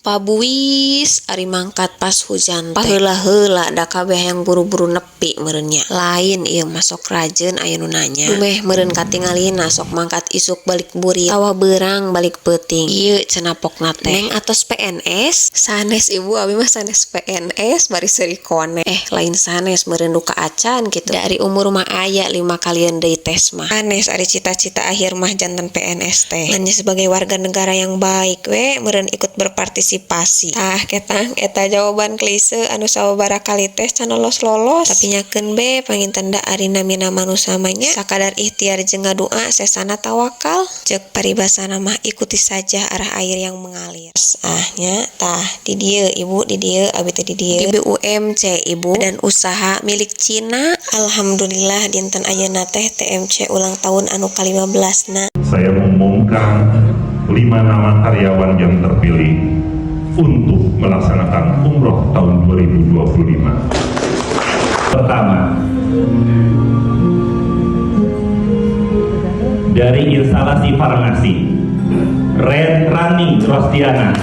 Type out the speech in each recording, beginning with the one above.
Pabuis ari mangkat pas hujan teh. Paheula-heula da kabeh hayang buru-buru nepi meureun nya. Lain ieu mah sok rajeun aya nu nanya. Dumeh meureun katingalina sok mangkat isuk balik burit atawa beurang balik peuting. Ieu cenah pokna teh. Neng atos PNS? Sanes ibu, abi mah sanes PNS bari seuri kone. Lain sanes meureun duka acan kitu. Dari umur mah aya 5 kalian deui tes mah. Sanes ari cita-cita akhir mah janten PNS teh. Ngan sebagai warga negara yang baik we meureun ikut berpartisipasi. Tah ketang eta jawaban klise anu sababaraha kali tes can lolos-lolos. Tapi nyakeun be panginten da ari namina manusa mah nya sakadar ikhtiar jeung ngadua sesana tawakal. Ceuk paribasana mah ikuti saja arah air yang mengalir. Ah nya tah di dieu ibu, di dieu abi teh di dieu. Di BUMC ibu dan usaha milik Cina. Alhamdulillah dinten ayeuna teh TMC ulang tahun anu ka-15 na. Saya mengumumkan 5 nama karyawan yang terpilih untuk melaksanakan umroh tahun 2025. Pertama, dari instalasi farmasi, Rani Rostiana.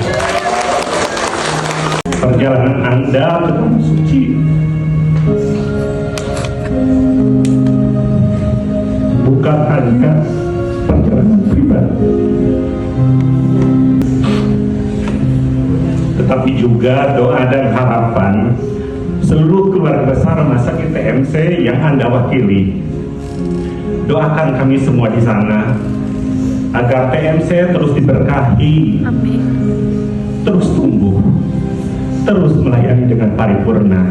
Perjalanan Anda ke Tanah Suci bukan hanya perjalanan pribadi, tetapi juga doa dan harapan seluruh keluarga besar Rumah Sakit TMC yang Anda wakili. Doakan kami semua di sana agar TMC terus diberkahi, amin, terus tumbuh, terus melayani dengan paripurna.